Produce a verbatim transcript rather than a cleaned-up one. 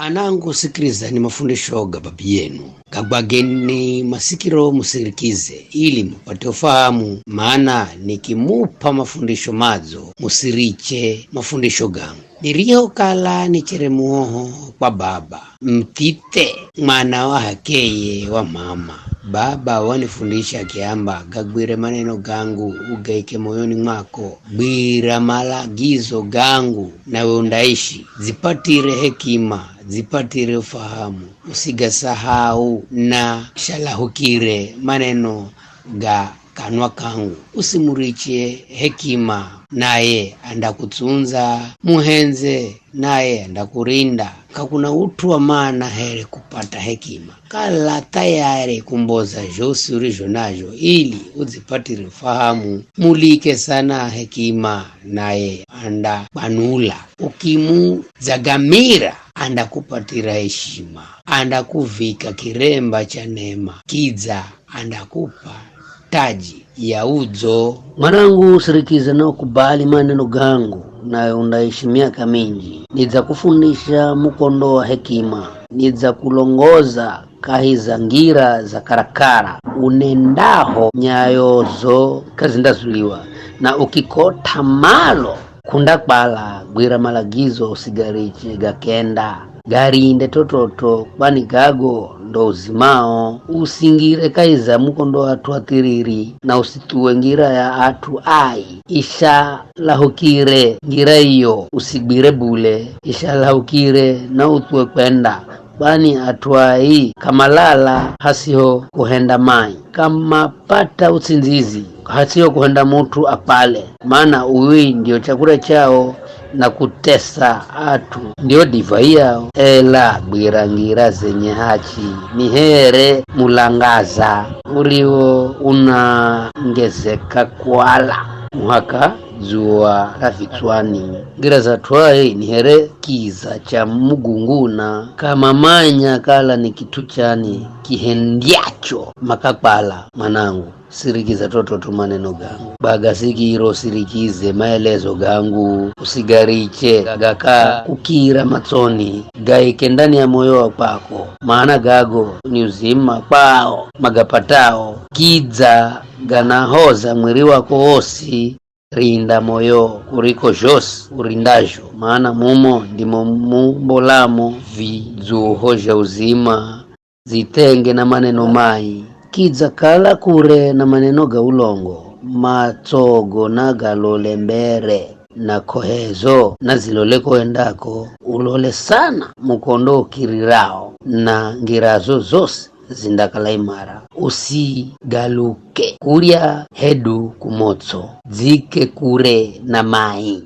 Anangu, sikirizani mafundisho ga babi yenu, gagwageni masikiro musirikize, ili mupate ufahamu, mana nikimup'a mafundisho madzo, musiriche mafundisho gangu. Nirihokala nichere muhoho kwa baba, mthithe mwana wa h'akeye wa mama, baba wanifundisha akiamba, gagwire maneno gangu, ugaike moyoni mwako, gwira malagizo gangu, nawe undaishi. Dzipatire hekima, dzipatire ufahamu, usigasahau, na shalahukire maneno ga kanwa kangu. Usimuriche hekima, naye andakutsundza, muhendze, naye andakurinda. K'akuna ut'u wa mana here kupata hekima. Kala thayari kumboza zhosi urizho nazho, ili udzipatire ufahamu. Mulike sana hekima, naye andakwanula. Ukimudzangamira, andakupatira heshima, andakuvika kiremba cha neema, kidza andakup'a taji ya udzo. Mwanangu, usirikize na ukubali maneno gangu, nawe undaishi miaka minji. Nidzakufundisha mukondo wa hekima, nidzakulongoza kahi za ngira za karakara, unendaho nyayozo k'azindazuliwa, na ukikot'a malo k'undakwala. Gwira malagizo usigariche ga kenda, garinde tototo, kwani gago ndo uzimao. Usingire kahi za mukondo wa at'u athiriri, na usithuwe ngira ya at'u ai. Ishalahukire ngira iyo, usigwire bule, ishalahukire na uthuwe kwenda, kwani at'u ai k'amalala hasiho kuhenda mai, k'amapata utsindzizi hasiho kuhenda mut'u apale, mana uwi ndio chakura chao, na kutesa at'u ndio divai yao. Ela gwira ngira zenye hachi, ni here mulangaza urio unangezeka kuala muhaka dzuwa ra vitswani. Ngira za at'u ai ni here kiza cha mugunguna, k'amamanya kala ni kit'u chani kihendyacho makakwala. Mwanangu, sirikiza tototo maneno gangu. Baga sikiro, sirikize maelezo gangu, usigariche gaka kukira matsoni, gaike ndani ya moyo wa kwako, mana gago ni uzima kwao magapatao, kidza ganahoza mwiri wako wosi. Rinda moyo kuriko zhosi urindazho, mana mumo ndimo mumbolamo vidzuho zha uzima. Dzithenge na maneno mai, kidza kala kure na maneno ga ulongo. Matsogo na galole mbere, na k'ohezo na zilole koendako. Ulole sana mukondo ukirirao, na ngirazo zosi zindakala imara. Usigaluke kurya hedu kumotso, dzike kure na mai.